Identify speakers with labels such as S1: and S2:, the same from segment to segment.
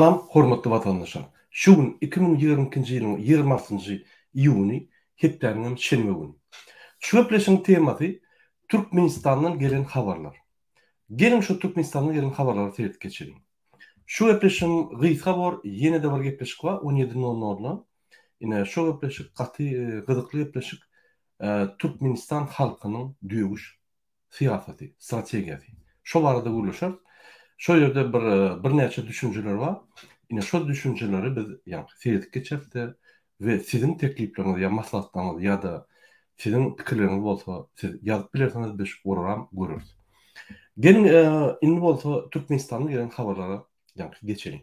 S1: Salam hormatly watandaşlar! Şu gün 2022-nji ýylyň 26-njy iýuny hepdäniň hem şenbe güni. Şu gepleşigiň temasy Türkmenistandan gelen habarlar. Geliň şu Türkmenistandan gelen habarlara seredip geçeliň. Şu gepleşigiň gysga bor, ýene-de bir gepleşik bar on ýedi nol nolda. Ine şu gepleşik gaty gyzykly gepleşik. Türkmenistan halkynyň düýeguş syýasaty, strategiýasy. Şo barada gürleşeris. Şo ýerde bir birnäçe düşünjeler bar. Ine şo düşünjeleri biz ýaňky seredip geçeris-de we siziň teklipleriňiz ýa maslahatlaryňyz ýa-da siziň pikirleriňiz bolsa siz ýazyp bilersiňiz biz olaram göreris. Geliň indi bolsa Türkmenistandan gelen habarlara ýaňky geçeliň.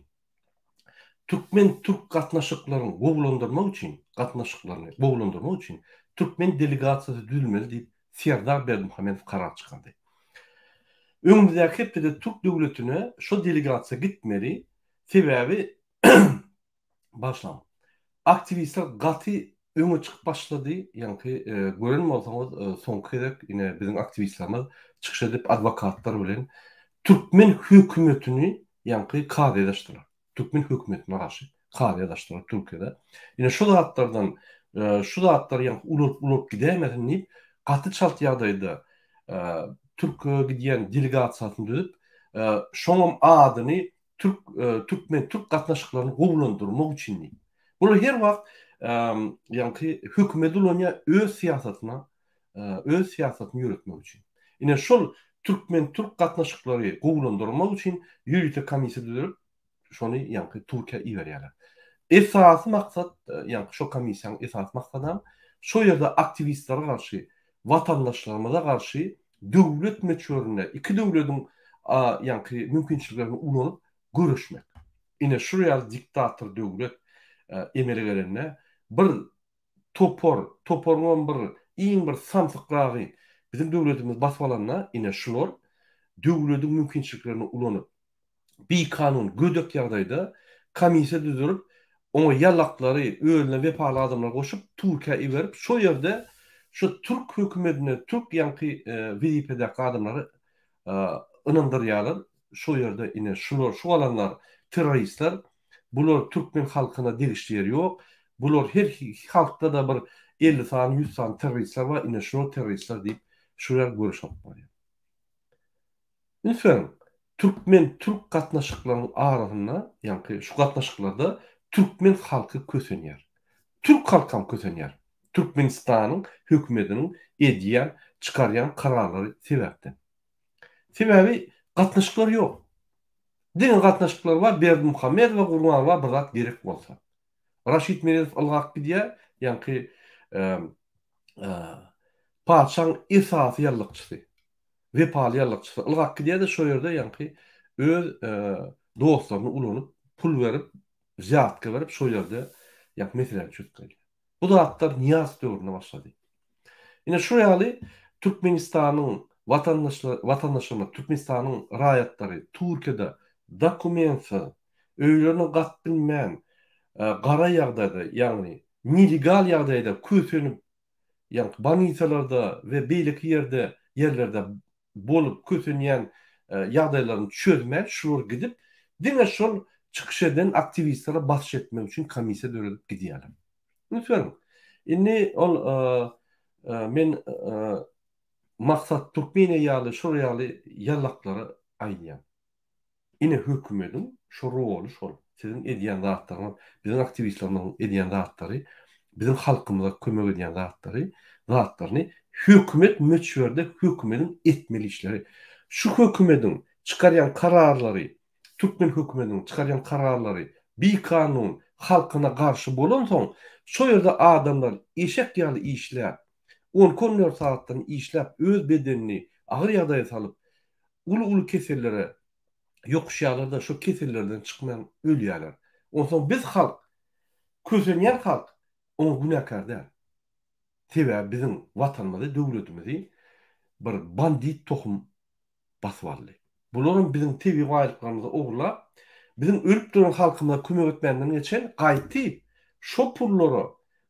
S1: Türkmen-türk gatnaşyklaryny gowulandyrmak üçin gatnaşyklaryny gowulandyrmak üçin türkmen delegasiýasy düzülmeli diýip Serdar Berdimuhamedow karar çykardy. Öňümizdäki hepdede türk döwletine şo delegasiýa gitmeli, sebäbi Bagyşlaň. Aktiwistler gaty öňe çykyp başlady. Ýaňky gören bolsaňyz, soňky gezek ine biziň aktiwistlerimiz çykyş edip adwokatlar bilen türkmen hökümetini ýaňky kazyýet açdylar. Türkmen hökümetine garşy kazyýet açdylar Türkiýede. Ine şu zatlardan şu zatlar ýaňky ulalyp ulalyp gidäýmesin diýip gaty çalt ýagdaýda Türkiýä gidýän delegasiýasyny düzüp, şoňam adyny türk türkmen türk gatnaşyklaryny gowulandyrmak üçin diýip. Bular her wagt ýaňky hökümet ulanýar öz syýasatyna öz syýasatyny ýöretmek üçin. Ine şol türkmen türk gatnaşyklary gowulandyrmak üçin ýörite komissiýa düzülip şony ýaňky Türkiýä iberýärler. Esasy maksat ýaňky şo komissiýanyň esasy maksadam şo ýerde aktiwistlere garşy watandaşlarymyza garşy döwlet möçberinde iki döwlediň ýaňky mümkinçiliklerini ulanyp göreşmek. Ine şu ýaly diktator döwlet emele gelende bir topar, toparyňam bir iň bir samsykragy biziň döwletimizi basyp alanda ine şular döwlediň mümkinçiliklerini ulanyp bikanun, gödek ýagdaýda komissiýa düzdürip, oňa ýalaklary, özüne wepaly adamlary goşup, Türkiýä iberip, şo ýerde şu türk hökümetine, türk ýaňky wezipedäki adamlary ynandyrýarlar, şo ýerde ine şular, şu galanlar terroristler, bular türkmen halkyna degişli ýeri ýok, bular her halkda-da bir 50 sany, 100 sany terroristler bar, ine şular terroristler diýip, şu ýaly göreş alyp barýar. Üns beriň, türkmen-türk gatnaşyklaryň arasynda, ýaňky şu gatnaşyklarda türkmen halky kösenýär. Türk halkam kösenýär. Türkmenistanyň hökümetiniň edýän, çykarýan kararlary sebäpden. Sebäbi gatnaşyklar ýok. Diňe gatnaşyklar bar Berdimuhamedowa, Gurbangulyga bir zat gerek bolsa. Raşid Meredow ylgap gidýär, ýaňky patyşaň esasy ýallakçysy. Wepaly ýallakçysy ylgap gidýär-de şo ýerde ýaňky öz dostlaryny ulanyp, pul berip, wzýatka berip şo ýerde ýaňky meseläni çözüp gelýär. Bu zatlar Nyýazow döwründe başlady. Ine şu ýaly Türkmenistanyň watandaşlar watandaşlaryna Türkmenistanyň raýatlary Türkiýede dokumentsiz, öýlerine gatyp bilmän, gara ýagdaýda, ýagny nelegal ýagdaýda kösenip ýagny bolnisalarda we beýleki ýerde ýerlerde bolup kösenýän ýagdaýlaryny çözmän şular gidip diňe şol çykyş eden aktiwistlere basyş etmek üçin komissiýa döredip gidýärler. Üns beriň. Indi ol men Maksat Türkmeniýa ýaly şol ýaly ýallaklara aýdýan. Ine hökümediň şo roly şol. Siziň edýän zatlaryňyz, biziň aktiwistlerimiziň edýän zatlary, biziň halkymyza kömek edýän zatlary, zatlaryny hökümet möçberde hökümediň etmeli işleri. Şu hökümediň çykarýan kararlary, türkmen hökümediniň çykarýan kararlary bikanun, halkyna garşy bolansoň, şo ýerde adamlar eşek ýaly işläp, on iki-on dört sagatdan işläp öz bedenini agyr ýagdaýa salyp, uly-uly kesellere ýokuşýarlar-da, şo kesellerden çykman ölýärler. Onsoň biz halk, kösenýän halk oňa günäkär däl. Sebäbi biziň watanymyzy, döwletimizi bir bandit tohum basyp aldy. Bularam biziň tebigy baýlyklarymyzy ogurlap, biziň ölüp duran halkymyza kömek etmänden geçen, gaýty şo pullara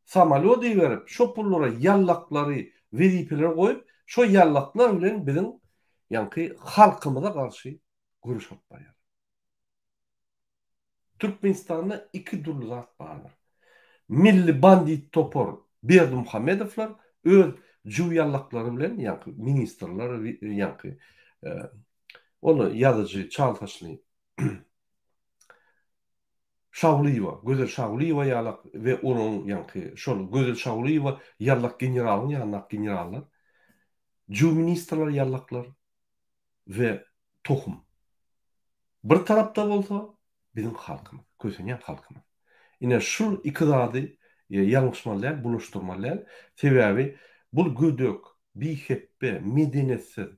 S1: samolýot iberip, şo pullara ýallaklary wezipelere goýup, şo ýallaklar bilen biziň ýaňky halkymyza garşy göreş alyp barýarlar. Türkmenistanda iki dürli zat bardyr. Milli bandit topar Berdimuhamedowlar öz jüw-ýallaklary bilen, ýaňky ministrler, ýaňky ol ýazyjy çal saçly Şagulyýewa, Gözel Şagulyýewa ýalak we onuň ýaňky şol Gözel Şagulyýewa ýallak generalyň ýanyndaky generallar, jüw ministrler ýallaklar we tohum. Bir tarapda bolsa biziň halkymyz, kösenýän halkymyz. Ine şul iki zady ýalňyşmaly däl, bulaşdyrmaly däl. Sebäbi bul gödek, bihepbe, medeniýetsiz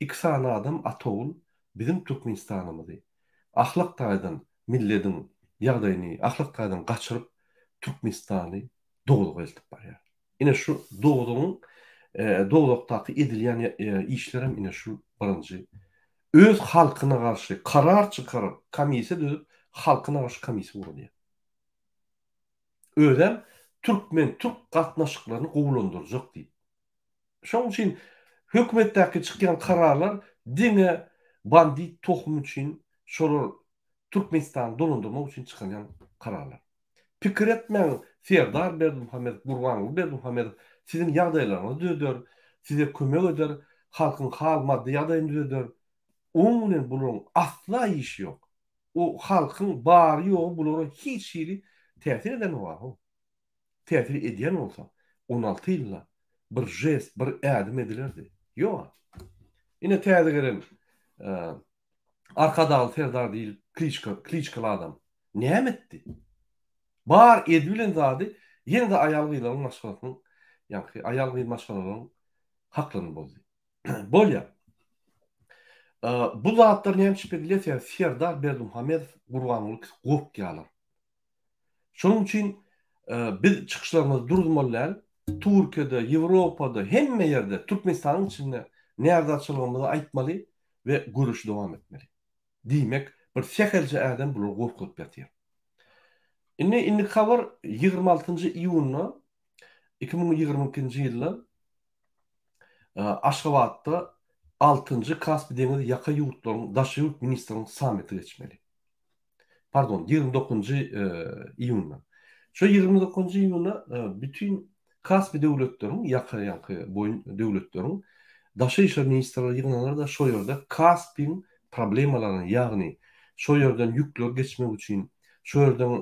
S1: iki sany adam ata-ogul biziň Türkmenistanymyzy ahlak taýdan millediň ýagdaýyny ahlak taýdan gaçyryp Türkmenistany dowzaha eltip barýar. Ine şu dowzagyň dowzahdaky edilýän işlerem ine şu birinji öz halkyna garşy karar çykaryp komissiýa düzüp halkyna garşy komissiýa gurulýar. Özem türkmen türk gatnaşyklaryny gowulandyrjak diýip. Şonuň üçin hökümetdäki çykýan kararlar diňe bandit tohum üçin şolar Türkmenistany dolandyrmak üçin çykarýan kararlar. Pikir etmäň Serdar Berdimuhamedow, Gurbanguly Berdimuhamedow siziň ýagdaýlaryňyzy düzeder, size kömek eder, halkyň hal maddy ýagdaýyny düzeder. Oň bilen bularyň asla işi ýok. O halkyň bary ýogy bulara hiç hili täsir edenok. Täsir edýän bolsa, 16 ýylda bir žest, bir ädim edilerdi. Ýok. Ine täze gelen Arkadagly Serdar diýilip kliçka, kliçkaly adam. Näme etdi? Bar edibilen zady ýene-de aýal-gyzlaryň maşgalasynyň, ýaňky aýal-gyz maşgalalaryň haklaryny bozdy. Bolýar. Bu zatlar näme üçin edilýär? Sebäbi Serdar Berdimuhamedow, Gurbanguly gorkýarlar. Şonuň üçin biz çykyşlarymyzy duruzmaly däl. Türkiýede, Ýewropada, hemme ýerde, Türkmenistanyň içinde närazyçylygymyzy aýtmaly we göreşi dowam etmeli. Diýmek, bir sähelçe ädem bulary gorkuzyp ýatyr. Indi indiki habar 26-njy iýunda 2022-nji ýylda Aşgabatda altynjy Kaspi deňizi ýaka ýurtlaryň daşary ýurt ministriniň sammiti geçmeli. Pardon, 29-njy iýunda. Şo 29-njy iýunda bütin Kaspi döwletleriň, ýaka ýaňky boýun döwletleriň daşary işler ministrleri ýygnanar-da şo ýerde Kaspiň problemalaryny, ýagny şo ýerden ýükleri geçmek üçin, şo ýerden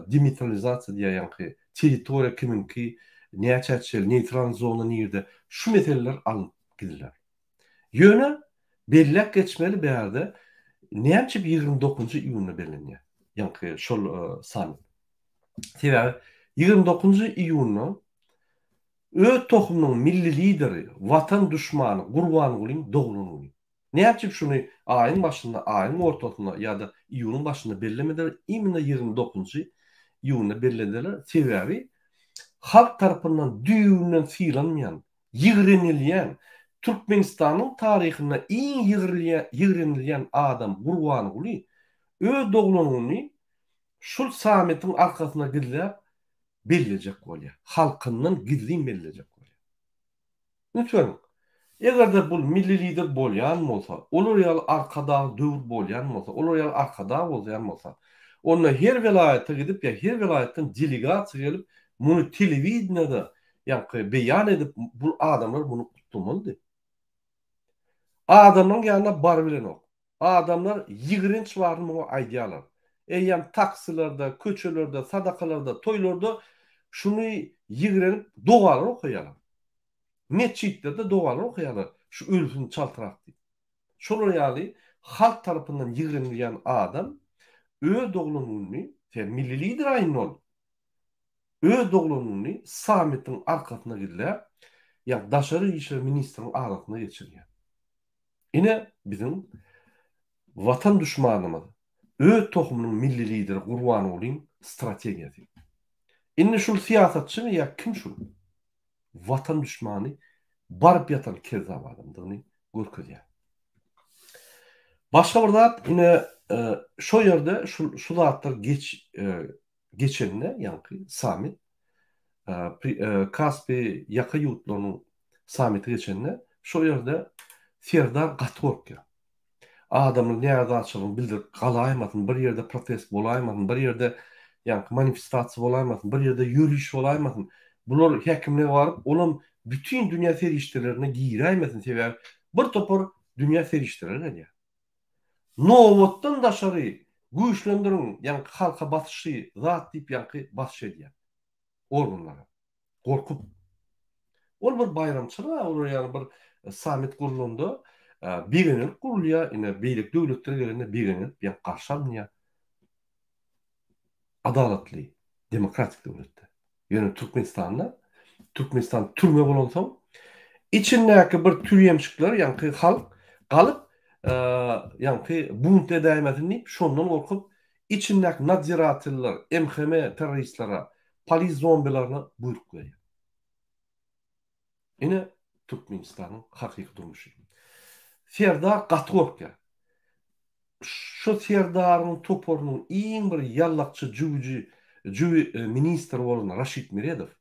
S1: demitralizasiýa diýýär ýaňky territoriýa kimiňki, näçä çenli, neýtral zona nirde, şu meseleler alnyp gidiler. Ýöne belläp geçmeli bärde näme üçin 29-njy iýunda bellenýär? Ýaňky şol sammit. Sebäbi 29-njy iýunda öz tohumynyň milli lideri, watan duşmany Gurbangulyň doglan güni. Näme üçin şuny aýyň başynda, aýyň ortasynda ýa-da iýunyň başynda bellemediler, imенно 29-njy iýunda bellediler? Sebäbi halk tarapyndan düýbünden sylanmaýan, ýigrenilýän, Türkmenistanyň taryhynda iň ýigrenilýän adam Gurbanguly öz doglan gününi şul sammitiň arkasyna gizläp bellejek bolýar. Halkyndan gizlin bellejek bolýar. Üns beriň. Eger-de bul milli lider bolýan bolsa, olar ýaly arkadag döwür bolýan bolsa, olar ýaly arkadag bolýan bolsa, onda her welaýata gidip ýa her welaýatdan delegasiýa gelip, muny telewideniýede ýaňky beýan edip, bul adamlar muny gutlamalydy. Adamlaryň ýanyna barybilenok. Adamlar ýigrenç baryny muňa aýdýarlar. Eýýäm taksilerde, köçelerde, sadakalarda, toýlarda şuny ýigrenip dogalar okaýarlar. Metjitlerde dogalar okaýarlar, şu ölsün çaltrak diýip. Şolar ýaly halk tarapyndan ýigrenilýän adam öz doglan gününi, sen milli lider aýyn ol, öz doglan gününi sammitiň arkasyna gizläp, ýa daşary işler ministriniň arasynda geçirýär. Ine biziň Watan duşmanymyz, öz tohumynyň milli lideri Gurbangulyň strategiýasy. Indi şul syýasatçymy ýa kim şul? Watan duşmany baryp ýatan kezzap adamdygyny görkezýär. Başga bir zat ine şo ýerde şu şu zatlar geç geçende ýaňky sammit Kaspi ýaka ýurtlarynyň sammiti geçende şo ýerde Serdar gaty gorkýar. Adamlar närazyçylygyny bildirip galaýmasyn, bir ýerde protest bolaýmasyn, bir ýerde ýaňky manifestasiýa bolaýmasyn, bir ýerde ýöriş bolaýmasyn. Bular häkimlige baryp, olam bütin dünýä serişdelerine giräýmesin, sebäbi bir topar dünýä serişdeleri gelýär. Nobatdan daşary güýçlendiriň, ýaňky halka basyşy zat diýip ýaňky basyş edýär organlara. Gorkup. Ol bir baýramçylyk-a, olar ýaly bir sammit gurlanda begenilip gurulýar, ine beýleki döwletler gelende begenilip ýa garşy alynýar. Adalatly, demokratik döwletde. Ýöne Türkmenistanda, Türkmenistan türme bolansoň, içindäki bir türýemşikler, ýaňky halk galyp, ýaňky bunt edäýmesin diýip, şondan gorkup, içindäki nadzirateller, MHM terroristlere, polis zombilerine buýruk berýär. Ine Türkmenistanyň hakyky durmuşy. Serdar gaty gorkýar. Şu Serdaryň toparynyň iň bir ýallakçy jüwüji jüwi ministr bolan Raşid Meredow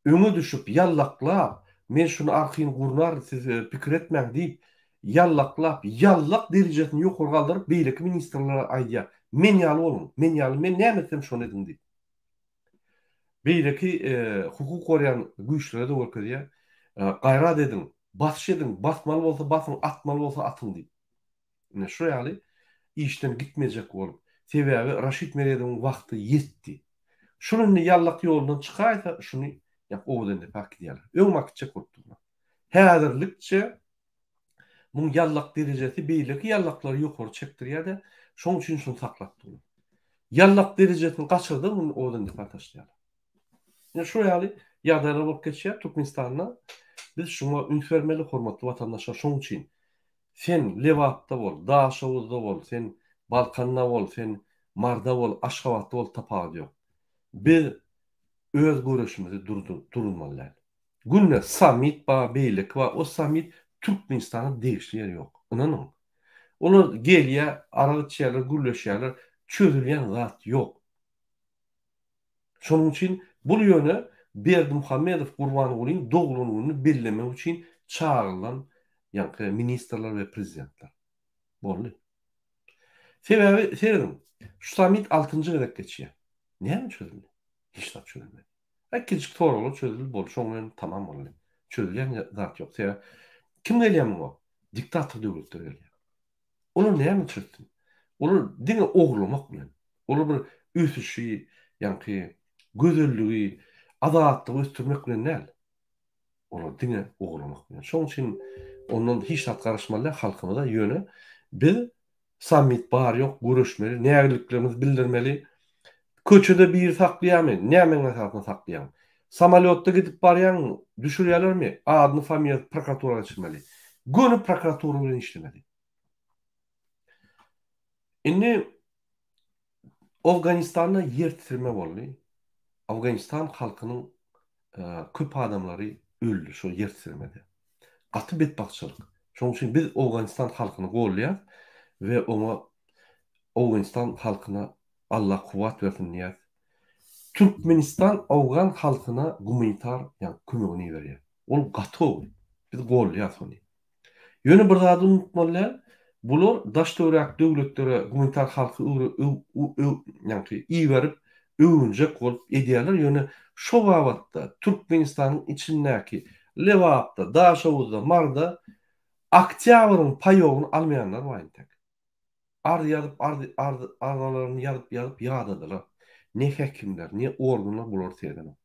S1: öňe düşüp ýallaklap men şuny arkaýyn gurnaryn siz pikir etmäň diýip ýallaklap ýallak derejesini ýokary galdyryp beýleki ministrlere aýdýar men ýaly boluň men ýaly men näme etsem şony ediň diýip. Beýleki hukuk goraýan güýçlere-de görkezýär. Gaýrat ediň, basyş ediň, basmaly bolsa basyň, atmaly bolsa atyň diýip. Ine şu ýaly işden gitmejek bolup. Sebäbi Raşid Meredowyň wagty ýetdi. Şul indi ýallak ýolundan çykaýsa şuny ýa Owadandepä äkidýärler. Öňem äkitjek bolup durlar. Häzirlikçe Muň ýallak derejesi beýleki ýallaklary ýokary çekdirýär-de, şoň üçin şuny saklap durlar. Ýallak derejesini gaçyrdy, muny owadan depa taşlaýarlar. Ine şu ýaly ýagdaýlar bolup geçýär Türkmenistanda. Biz şuňa üns bermeli, hormatly watandaşlar, şoň üçin sen Lebapda bol, Daşoguzda bol, sen Balkanda bol, sen Marda bol, Aşgabatda bol tapawudy ýok. Biz öz göreşimizi durulmaly däl. Günde sammit bar, beýleki bar. O sammit Türkmenistana degişli ýeri ýok. Ynanyň. Olar gelýär, arak içýärler, gürleşýärler. Çözülýän zat ýok. Şonuň üçin bul ýöne Berdimuhamedow Gurbangulyň doglan gününi bellemek üçin çagyrylan ýaňky ministrler we prezidentler. Boldy. Sebäbi serediň, şu sammit altynjy gezek geçýär. Näme çözüldi? Hiç zat çözülmedi. Kiçijik soraglar çözüldi boldy şoň bilen tamam boldy. Çözülýän zat ýok. Sebäbi kim gelýär muňa? Diktator döwletler gelýär. Olar näme çözsün? Olar diňe ogurlamak bilen. Olar bir ösüşi, ýaňky gözelligi, azatlygy ösdürmek bilen däl. Olar diňe ogurlamak bilen. Şoň üçin ondan hiç zat garaşmaly däl halkymyza. Ýöne biz sammit bar ýok göreşmeli, nägileliklerimizi bildirmeli. Köçede biri saklaýarmy? Nämäň esasynda saklaýaň? Samolýotda gidip barýaň, düşürýärlermi? Adyny, familiýasyny prokuratura geçirmeli. Göni prokuratura bilen işlemeli. Indi Owganystanda ýer titreme boldy. Owganystan halkynyň köp adamlary öldi şol ýer titremede. Gaty betbagtçylyk. Şonuň üçin biz Owganystan halkyny goldaýas we oňa Owganystan halkyna Allah kuwwat bersin diýýäs. Türkmenistan owgan halkyna gumanitar ýa kömegini iberýär. Ol gaty gowy. Biz goldaýas ony. Ýöne bir zady unutmaly däl, bular daş-töwerek döwletlere gumanitar halky ýaňky iberip öwünjek bolup edýärler, ýöne şo babatda Türkmenistanyň içindäki Lebapda, Daşoguzda, Maryda oktýabryň paýogyny almaýanlar bar entek. Arz ýazyp arz arz arzalaryny ýazyp ýazyp ýadadylar. Ne häkimler, ne organlar bulary seredenok.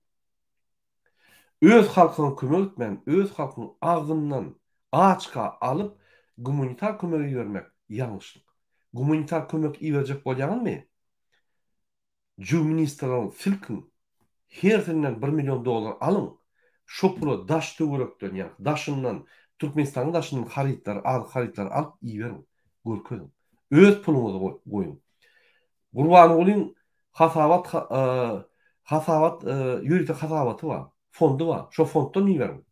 S1: Öz halkyňa kömek etmän, öz halkyň agzyndan açka alyp gumanitar kömek ibermek ýalňyşlyk. Gumanitar kömek iberjek bolýaňyzmy? Jüw ministrleriň silkiň, hersinden bir million dollar alyň, şo pula daş töwerekden ýa daşyndan Türkmenistanyň daşyndan harytlary, azyk harytlary alyp iberiň, görkeziň. Öz puluňyzy goýuň. Gurbangulyň hasabat hasabat ýörite hasabaty bar, fondy bar. Şo fonddan iberiň.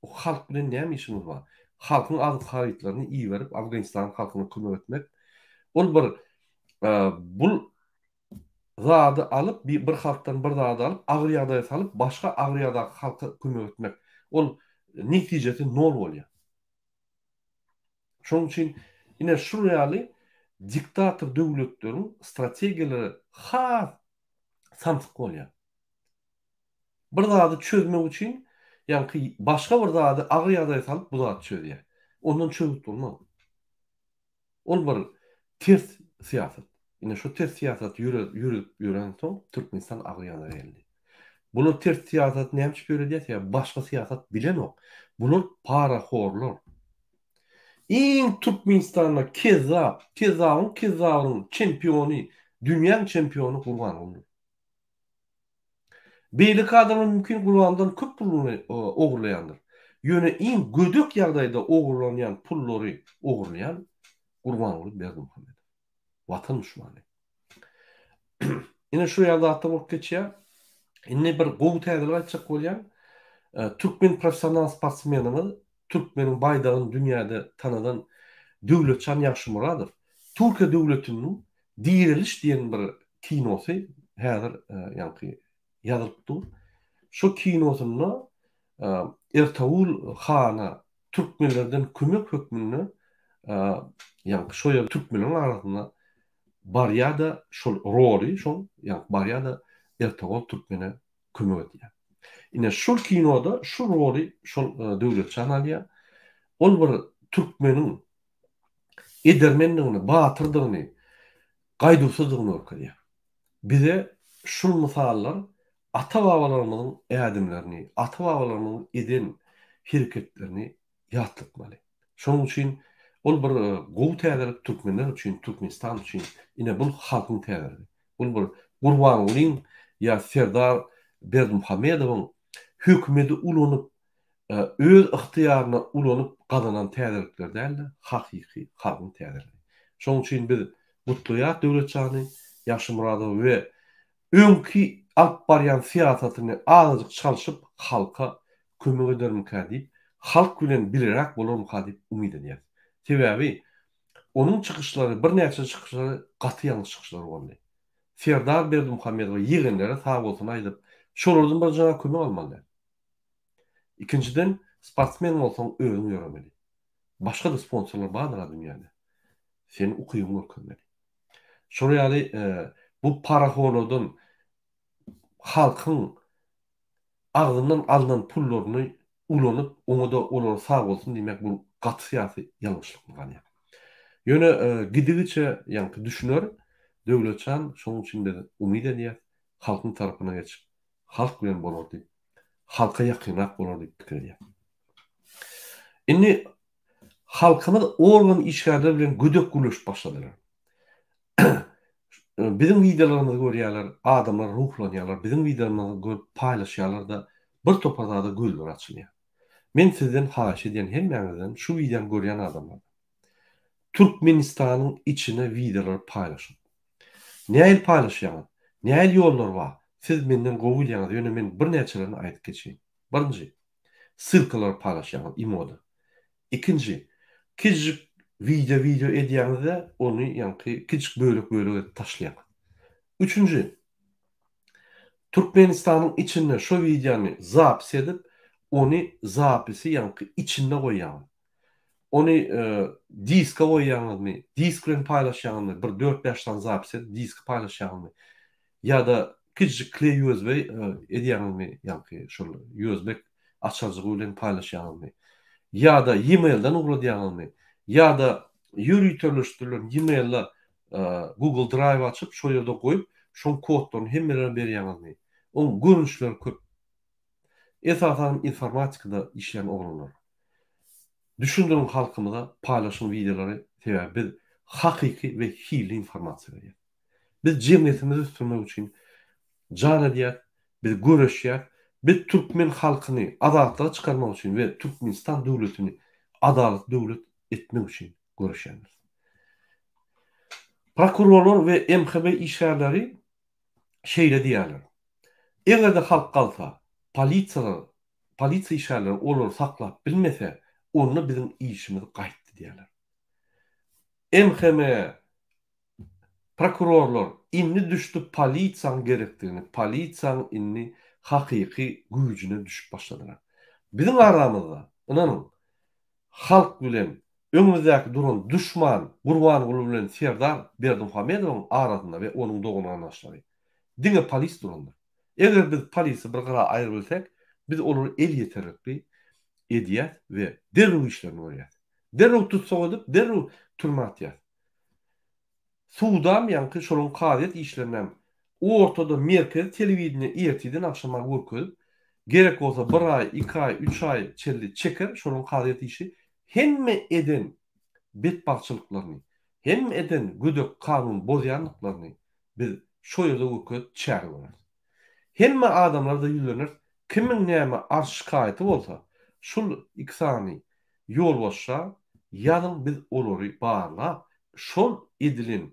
S1: O halk bilen näme işiňiz bar? Halkyň azyk harytlaryny iberip Afganistanyň halkyna kömek etmek ol bir bul zady alyp bir halkdan bir zady alyp agyr ýagdaýa salyp başga agyr ýagdaky halka kömek etmek ol netijesi nol bolýar. Şonuň üçin. Ine şul ýaly diktator döwletleriň strategiýalary has samsyk bolýar. Bir zady çözmek üçin ýaňky başga bir zady agyr ýagdaýa salyp bu zady çözýär. Ondan çözgüt bolmaz. Ol bir ters syýasat. Ine şu ters syýasaty ýöredip ýörensoň Türkmenistan agyr ýagdaýa geldi. Bular ters syýasaty näme üçin ýöredýär? Sebäbi başga syýasat bilenok. Bular parahorlar. Iň Türkmenistanda kezzap, kezzabyň kezzabynyň çempiony, dünýäň çempiony Gurbangulydyr. Beýleki adamlar mümkin Gurbandan köp puluny ogurlaýandyr. Ýöne iň gödek ýagdaýda ogurlanýan pullary ogurlaýan Gurbanguly Berdimuhamedow. Watan duşmany. Ine şu ýaly zatlar bolup geçýär. Indi bir gowy täzelik aýtjak bolýan. Türkmen professional sportsmenimiz, türkmeniň baýdagyny dünýäde tanadan Döwletjan Ýagşymyradow Türkiýe döwletiniň Direliş diýen bir kinosy häzir ýaňky ýazylyp dur. Şo kinosynda Ertaul hana türkmenlerden kömek hökmünde ýaňky şo ýerde türkmenleriň arasynda barýa-da şol roly şoň ýaňky barýa-da Ertagol türkmene kömek edýär. Ine şol kinoda şu roly şol Döwletjan alýar. Ol bir türkmeniň edermendigini, batyrdygyny, gaýduwsyzdygyny görkezýär. Bize şul mysallar ata-babalarymyzyň ädimlerini, ata-babalarymyzyň eden hereketlerini ýatlatmaly. Şonuň üçin ol bir gowy täzelik türkmenler üçin, Türkmenistan üçin. Ine bul halkyň täzeligi. Bul bir Gurbangulyň ýa Serdar Berdimuhamedowyň hökümedi ulanyp, öz ygtyýaryna ulanyp gazanan täzelikler däl-de, hakyky halkyň täzeligi. Şonuň üçin biz gutlaýarys Döwletjany Ýagşymyradowy we öňki alyp barýan syýasatyny azajyk çalşyp halka kömek edermikä diýip, halk bilen bileräk bolarmyka diýip umyt edýäris. Sebäbi onuň çykyşlary, birnäçe çykyşlary gaty ýalňyş çykyşlar boldy. Serdar Berdimuhamedowa ýegenlere sagbolsun aýdyp, şolardan bir jana kömek almaly däl. Ikinjiden, sportsmen bolsaň özüň ýöremeli. Başga-da sponsorlar bardyr-a dünýäde. Sen ukybyňy görkezmeli. Şol ýaly bu parahorlardan halkyň agzyndan alnan pullaryny ulanyp, oňa-da olara sag bolsun diýmek bu gaty syýasy ýalňyşlykmy galýar. Ýöne gidigiçe ýaňky düşüner Döwletjan, şonuň üçin biz umyt edýäs, halkyň tarapyna geçip, halk bilen bolar diýip, halka ýakynrak bolar diýip pikir edýän. Indi halkymyz organ işgärleri bilen gödek gürleşip başladylar. Biziň wideolarymyzy görýärler, adamlar ruhlanýarlar, biziň wideolarymyzy görüp paýlaşýarlar-da, bir topar zada gözleri açylýar. Men sizden haýyş edýän hemmäňizden şu wideony görýän adamlardan. Türkmenistanyň içine wideolary paýlaşyň. Nähili paýlaşýaňyz? Nähili ýollar bar? Siz menden gowy bilýäňiz, ýöne men birnäçelerini aýdyp geçeýin. Birinji, ssylkalary paýlaşýaňyz imoda. Ikinji, kiçijik wideo wideo edýäňizde ony ýaňky kiçijik bölek bölek edip taşlaýaňyz. Üçünji, Türkmenistanyň içinde şo wideony zapis edip, ony zapisi ýaňky içinde goýýaňyz. Ony diska goýýaňyzmy, disk bilen paýlaşýaňyzmy, bir dört-bäş sany zapis edip diski paýlaşýaňyzmy ýa-da kiçijik kleý USB edýäňizmi, ýaňky şol USB açarjygy bilen paýlaşýaňyzmy ýa-da e-mailden ugradýaňyzmy ýa-da ýöriteleşdirilen e-mailde Google Drive açyp şol ýerde goýup şoň kodlaryny hemmelere berýäňizmi? Oň görnüşleri köp. Esasanam informatikada işleýän oglanlar. Düşündiriň halkymyza paýlaşyň wideolary sebäbi biz hakyky we hilli informasiýa berýäs. Biz jemgyýetimizi ösdürmek üçin jan edýäs, biz göreşýäs, biz türkmen halkyny azatlyga çykarmak üçin we Türkmenistan döwletini adalatly döwlet etmek üçin göreşýändiris. Prokurorlar we MHB işgärleri şeýle diýýärler, Eger-de halk galsa, polisiýalar, polisiýa işgärleri olary saklap bilmese, onda biziň işimiz gaýtdy diýýärler. MHM, prokurorlar indi düşdi polisiýaň gerekdigini, polisiýaň indi hakyky güýjüne düşüp başladylar. Biziň aramyzda, ynanyň, halk bilen. Öňümizdäki duran duşman Gurbanguly bilen Serdar Berdimuhamedowyň arasynda we onuň dogan-garyndaşlary. Diňe polis durandyr. Eger biz polisi bir gyra aýrybilsek, biz olary elýeterlikli edýäs we derrew işlerini görýäs. Derrew tussag edip, derrew türmä atýas. Sudam ýaňky şolaryň kazyýet işlerinem ortada merkezi telewideniýe ertirden agşama görkezip, gerek bolsa bir aý, iki aý, üç aý çenli çeker şolaryň kazyýet işi hemme eden betbagtçylyklaryny, hemme eden gödek kanun bozýandyklaryny biz şo ýerde görkezip çäre göreris. Hemme adamlara-da ýüzleneris, kimiň näme arz-şikaýaty bolsa, şul iki sany ýolbaşça ýazyň biz olary barlap, şol edilen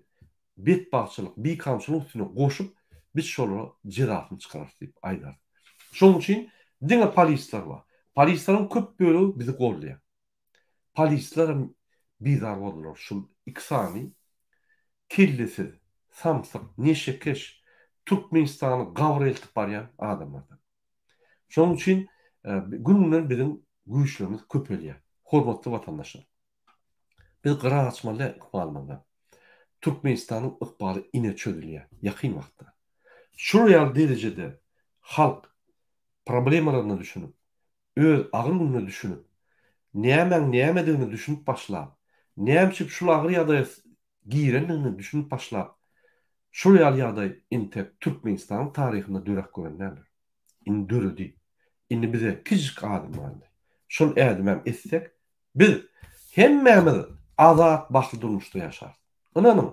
S1: betbagtçylyk, bikanunçylygyň üstüne goşup, biz şolara jezasyny çykararys diýip aýdarys. Şonuň üçin diňe polisler bar. Polisleriň köp bölegi bizi goldaýar. Polislerem bizar boldular şul iki sany kellesiz, samsyk, neşekeş, Türkmenistany gabra eltip barýan adamlardan. Şonuň üçin gün-günden biziň güýçlerimiz köpelýär. Hormatly watandaşlar! Biz gyra gaçmaly däl ykbalymyzdan. Türkmenistanyň ykbaly ine çözülýär ýakyn wagtda. Şular ýaly derejede halk problemalaryna düşünip, öz agyr gününe düşünip, nämäň nämedigine düşünip başlap, näme üçin şul agyr ýagdaýa girendigine düşünip başlap, şol ýaly ýagdaý entek Türkmenistanyň taryhynda döräp gören däldir. Indi döredi. Indi bize kiçijik adym galdy. Şol ädimem etsek, biz hemmämiz azat, bagtly durmuşda ýaşarys. Ynanyň,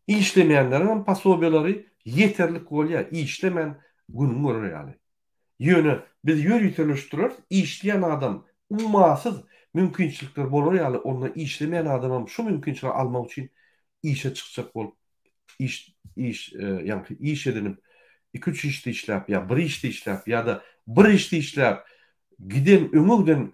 S1: işlemeýänleriňem posobiýalary ýeterlik bolýar, işlemän günüňi görer ýaly. Ýöne biz ýöriteleşdireris, işleýän adam ummasyz mümkinçilikler bolar ýaly onda işlemeýän adamam şu mümkinçiligi almak üçin işe çykjak bolup iş iş ýaňky iş edinip iki-üç işde işläp ýa bir işde işläp ýa-da bir işde işläp giden öňe giden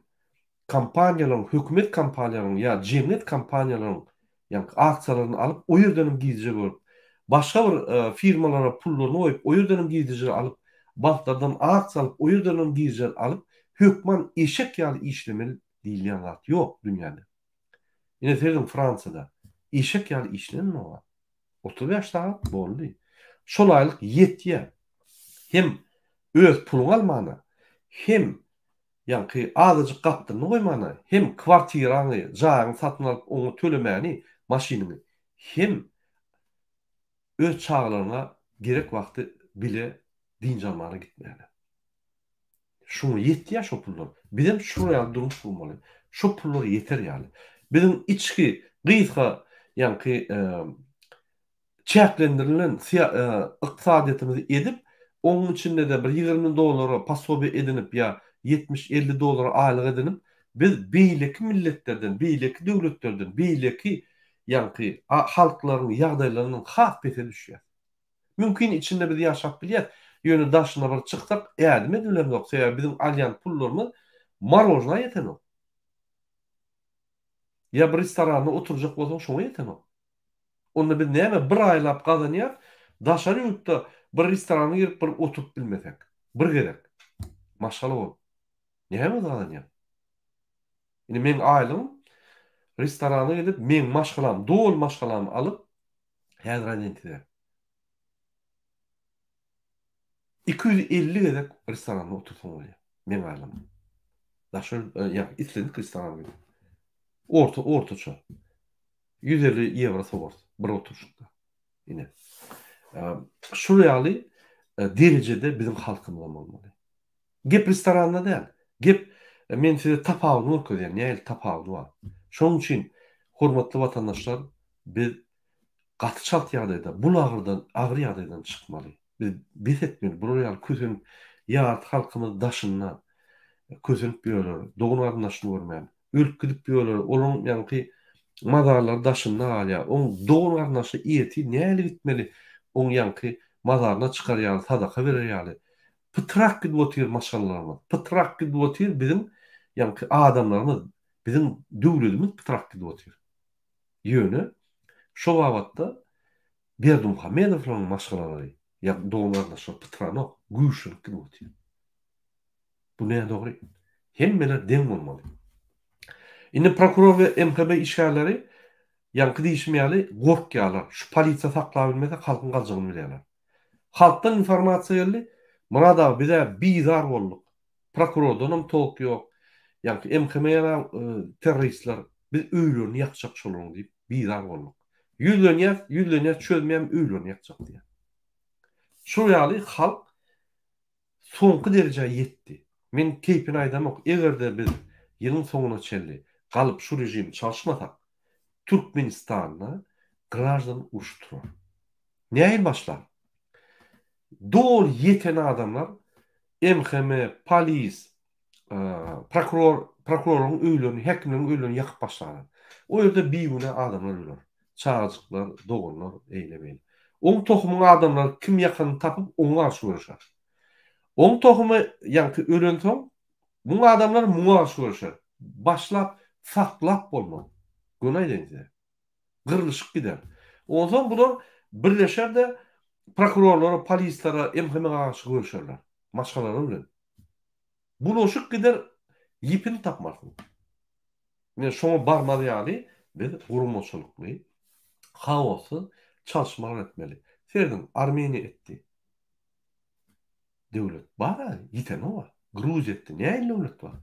S1: kompaniýalaryň, hökümet kompaniýalaryň ýa jemgyýet kompaniýalaryň ýaňky aksiýalaryny alyp, o ýerdenem girdeji görüp, başga bir firmalara pullaryny goýup, o ýerdenem girdeji alyp, banklardan aksiýa alyp, o ýerdenem girdeji alyp, hökman eşek ýaly işlemeli diýilýän zat ýok dünýäde. Ine serediň Fransiýada eşek ýaly işlenenok. 35 sagat boldy. Şol aýlyk ýetýär. Hem öz puluňy almana, hem Ýaňky azajyk gapdalynda goýmana, hem kwartiraňy, jaýyňy satyn alyp oňa tölemäni, maşynyňy, hem öz çagalaryňa gerek wagty bile dynç almana gitmäne. Şuňa ýetýär şo pullar. Bizem şular ýaly durmuş gurmaly. Şo pullar ýeter ýaly. Biziň içki gysga ýaňky çäklendirilen ykdysadyýetimizi edip, onuň içinde-de bir 20 dollara posobiýe edinip ýa 70-50 dollara aýlyk edinip, biz beýleki milletlerden, beýleki döwletlerden, beýleki ýaňky halklaryň ýagdaýlaryndan has pese düşýäs. Mümkin içinde biz ýaşap bilýäs, ýöne daşyna bir çyksak ädim edibilemzok, sebäbi biziň alýan pullarymyz marožna ýetenok. Ýa bir restoranda oturjak bolsaň şoňa ýetenok. Onda biz näme bir aýlap gazanýas, daşary ýurtda bir restorana girip bir oturyp bilmesek, bir gezek maşgala bolup näme biz gazanýas? Indi meň aýlygym restorana gidip meň maşgalam, doly maşgalamy alyp häzir aýdaýyn size. 250 gezek restoranda otursaň bolýar. Meň aýlygym. Daşary ýa islendik restorana gidip. Orta ortaça. 150 ýewro sowarys bir oturyşykda. Ine. Şul ýaly derejede biziň halkymyzam bolmaly. Gep restoranda däl. Gep men size tapawudyny görkezýän, nähili tapawudy bar. Şonuň üçin hormatly watandaşlar biz gaty çalt ýagdaýda bul agyrdan agyr ýagdaýdan çykmaly. Biz bes etmeli bular ýaly kösenip ýarty halkymyz daşynda kösenip ýörler, dogan-garyndaşyny görmän. Ölüp gidip ýörler, olaryň ýaňky mazarlary daşynda galýar. Oň dogan-garyndaşy ertir nähili gitmeli, oň ýaňky mazaryna çykar ýaly, sadaka berer ýaly. Pytrak gidip otyr maşgalalarymyz, pytrak gidip otyr biziň ýaňky adamlarymyz, biziň döwletimiz pytrak gidip otyr. Ýöne şo babatda Berdimuhamedowlaryň maşgalalary ýa dogan-garyndaşlary pytranok, güýçlenip gidip otyr. Bu nädogry. Hemmeler deň bolmaly. Indi prokuror we MHB işgärleri ýaňky diýşim ýaly gorkýarlar. Şu polisiýa saklabilmese halkyň galjagyny bilýärler. Halkdan informasiýa geldi, Myrat aga biz-ä bizar bolduk. Prokurordanam tolk ýok. Ýaňky MHM-ä terroristler biz öýlerini ýakjak şolaryň diýip bizar bolduk. Ýüzlenýäs, ýüzlenýäs çözmeýän öýlerini ýakjak diýýär. Şol ýaly halk soňky derejä ýetdi. Men keýpini aýdamok, eger-de biz ýylyň soňuna çenli galyp şu režimi çalyşmasak, Türkmenistanda graždan uruş turar. Nähili başlar? Doly ýeten adamlar MHM, polis, prokuror, prokurorlaryň öýlerini, häkimleriň öýlerini ýakyp başlarlar. O ýerde bigünä adamlar öler. Çagajyklar, doganlar, eýle-beýle. Oň tohumyň adamlary kim ýakanyny tapyp, oňa garşy göreşer. Oň tohumy ýaňky ölensoň, muň adamlary muňa garşy göreşer. Başlap, saklap bolmaz. Göni aýdaýyn size. Gyrlyşyk gider. Onsoň bular birleşer-de, prokurorlara, polislere, MHM-e garşy göreşerler. Maşgalalary bilen. Bulaşyk gider, ýipini tapmarsyň. Ine, şoňa barmaz ýaly biz guramaçylykly, haossyz çalyşmalar etmeli. Serediň, Armeniýa etdi. Döwlet bar-a, ýitenok-a. Gruziýa etdi, nähili döwlet bar?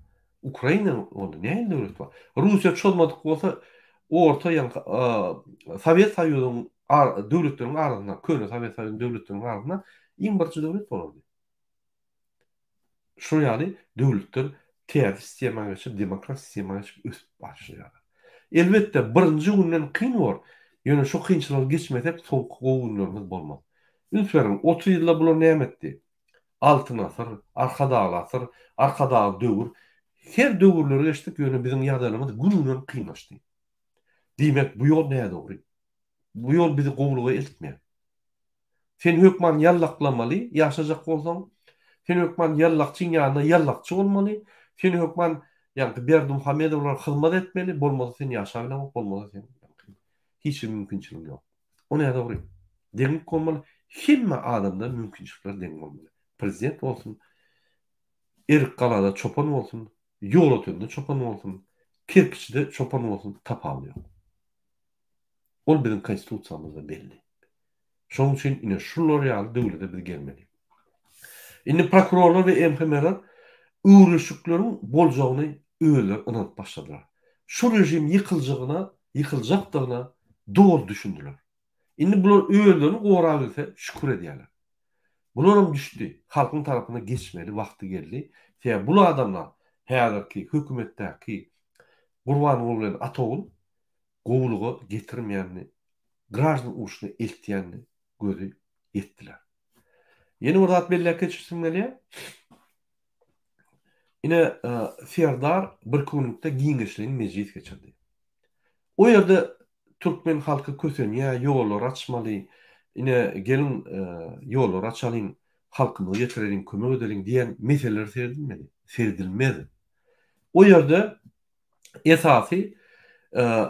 S1: Ukraina boldy, nähili döwlet bar? Russiýa çozmadyk bolsa, orta ýaňky Sowet Soýuzynyň döwletleriniň arasynda, köne Sowet Soýuzynyň döwletleriniň arasynda iň birinji döwlet bolardy. Şol ýaly döwletler täze sistema geçip, demokrat sistema geçip ösüp başlaýarlar. Elbetde, birinji günden kyn bor, ýöne şu kynçylygy geçmesek, soňky gowy günlerimiz bolmaz. Üns beriň, 30 ýylda bular näme etdi? Altyn asyr, Arkadagly asyr, Arkadagly döwür. Her döwürleri geçdik, ýöne biziň ýagdaýlarymyz gün-günden kynlaşdy. Diýmek, bu ýol nädogry. Bu ýol bizi gowulyga eltmeýär. Sen hökman ýallaklamaly, ýaşajak bolsaň. Sen hökman ýallakçyň ýanynda ýallakçy bolmaly. Sen hökman ýaňky Berdimuhamedowlara hyzmat etmeli, bolmasa sen ýaşabileňok, bolmasa sen ýaňky hiç bir mümkinçiligiň ýok. O nädogry. Deňlik bolmaly, hemme adamda mümkinçilikler deň bolmaly. Prezident bolsun, Erikgalada çopan bolsun, Ýolötende çopan bolsun, Kerkiçide çopan bolsun tapawudy ýok. Ol biziň konstitusiýamyzda belli. Şonuň üçin ine şular ýaly döwlete biz gelmeli. Indi prokurorlar we MHM-ler öwrülişikleriň boljagyny özleri ynanyp başladylar. Şu režim ýykyljagyna, ýykyljakdygyna doly düşündiler. Indi bular özlerini gorabilse şükür edýärler. Bularam düşdi. Halkyň tarapyna geçmeli wagty geldi. Sebäbi bul adamlar häzirki hökümetdäki Gurbanguly bilen Atogul gowulyga getirmeýänini, graždan urşuna eltýänini gözi ýetdiler. Ýene bir zat belläp geçesim gelýär. Ine, Serdar birki günlükde giňişleýin mejlis geçirdi. O ýerde türkmen halky kösenýär, ýollary açmaly, ine, geliň, ýollary açalyň, halkymyza ýetireliň, kömek edeliň diýen meseleler seredilmedi, seredilmez. O ýerde esasy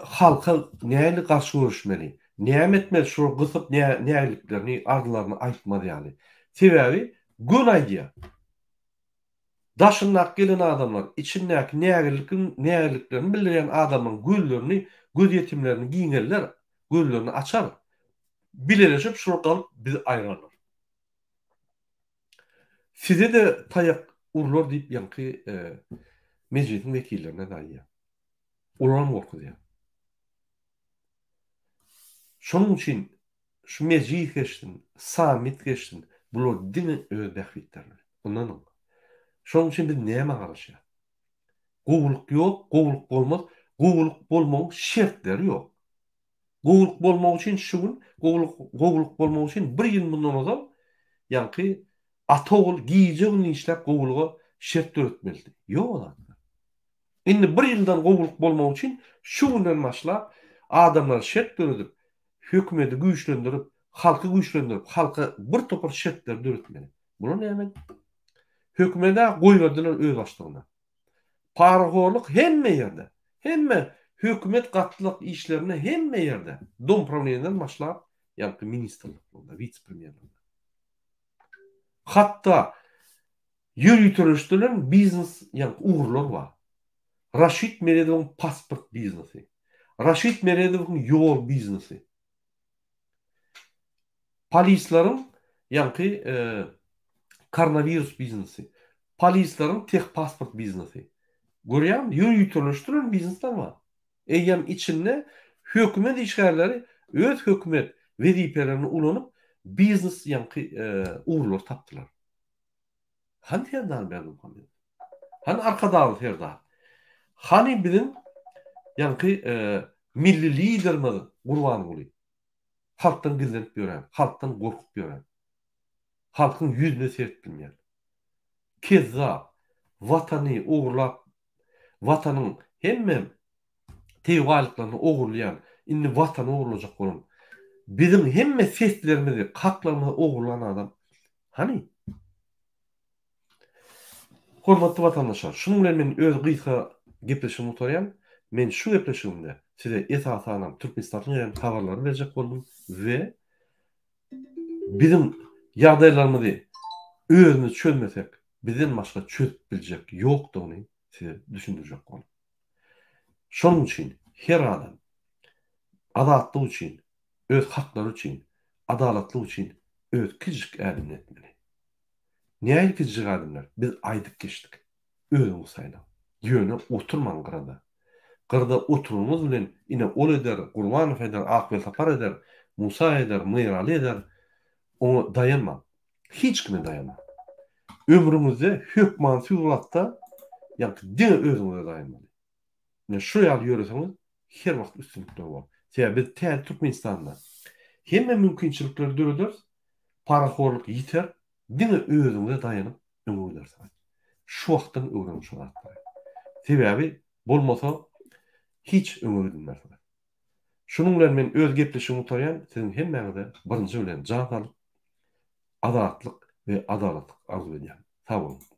S1: halka nähili garşy görüşmeli, näme etmeli şular gysyp nägiliklerini, arzlaryny aýtmaz ýaly. Sebäbi göni aýdýar. Daşyndaky gelen adamlar, içindäki nägilikini, nägiliklerini bildirýän adamlaryň gözlerini, gözýetimlerini giňelder, gözlerini açar. Bileleşip şular galyp bizi aýrarlar. Size-de taýak urlar diýip ýaňky mejlisiň wekillerine-de aýdýar. Olaram gorkuzýar. Şonuň üçin şu mejlis geçsin, sammit geçsin, bular diňe öz bähbitleri bilen. Ynanyň. Şonuň üçin biz nämä garaşýarys? Gowulyk ýok, gowulyk bolmaz. Gowulyk bolmagyň şertleri ýok. Gowulyk bolmagy üçin şu gün, gowulyk gowulyk bolmagy üçin bir ýyl mundan ozal ýaňky ata ogul gije-gündiz işläp gowulyga şert döretmelidi. Ýok o zatlar. Indi bir ýyldan gowulyk bolmagy üçin şu günden başlap adamlara şert döredip, hökümeti güýçlendirip, halky güýçlendirip, halka bir topar şertleri döretmeli. Bular näme? Hökümede goýberdiler özbaşlygyna. Parahorluk hemme ýerde. Hemme hökümet gatlak işlerinde hemme ýerde. Dom prawleniýadan başlap, ýaňky ministrliklerde, wise-premýerlerde. Hatda ýöriteleşdirilen biznes ýaňky ugurlar bar. Raşid Meredowyň pasport biznesi. Raşid Meredowyň ýol biznesi. Polisleriň ýaňky koronawirus biznesi. Polisleriň tehpasport biznesi. Görýäňmi, ýöriteleşdirilen biznesler bar. Eýýäm içinde hökümet işgärleri öz hökümet wezipelerini ulanyp biznes ýaňky ugurlary tapdylar. Hany Serdar Berdimuhamedow? Hany Arkadagly Serdar? Hany biziň ýaňky milli liderimiz Gurbanguly? Halkdan gizlenip ýören, halkdan gorkup ýören. Halkyň ýüzüne seret bilmeýän. Kezzap, watany ogurlap, watanyň hemme tebigy baýlyklaryny ogurlaýan, indi watany ogurlajak bolan, biziň hemme seslerimizi, haklarymyzy ogurlan adam hany? Hormatly watandaşlar, şunuň bilen men öz gysga gepleşigimi gutarýan. Men şu gepleşigimde size esasanam Türkmenistandan gelen habarlary berjek boldum we biziň ýagdaýlarymyzy özümiz çözmesek, bizden başga çözüp biljek ýokdugyny size düşündirjek boldum. Şonuň üçin her adam azatlyk üçin, öz haklary üçin, adalatlyk üçin öz kiçijik ädimini ätmeli. Nähili kiçijik ädimler? Biz aýdyp geçdik. Özüňiz saýlaň. Ýöne oturmaň gyrada. Gyrada oturanyňyz bilen ine ol eder, Gurbanow eder, Ak Welsapar eder, Musa eder, Myraly eder. Oňa daýanmaň. Hiç kime daýanmaň. Ömrüňizde hökman suratda ýaňky diňe özüňize daýanmaly. Ine şu ýaly ýöreseňiz her wagt üstünlikler bolar. Sebäbi biz täze Türkmenistanda hemme mümkinçilikleri dörederis, parahorluk ýiter, diňe özüňize daýanyp öňe gidersiňiz. Şu wagtdan öwreniň şu zatlary. Sebäbi bolmasa hiç öňe gidilmersiňiz. Şunuň bilen men öz gepleşigimi gutarýan, siziň hemmäňize birinji bilen jan saglyk, azatlyk we adalatlyk arzuw edýän. Sag boluň.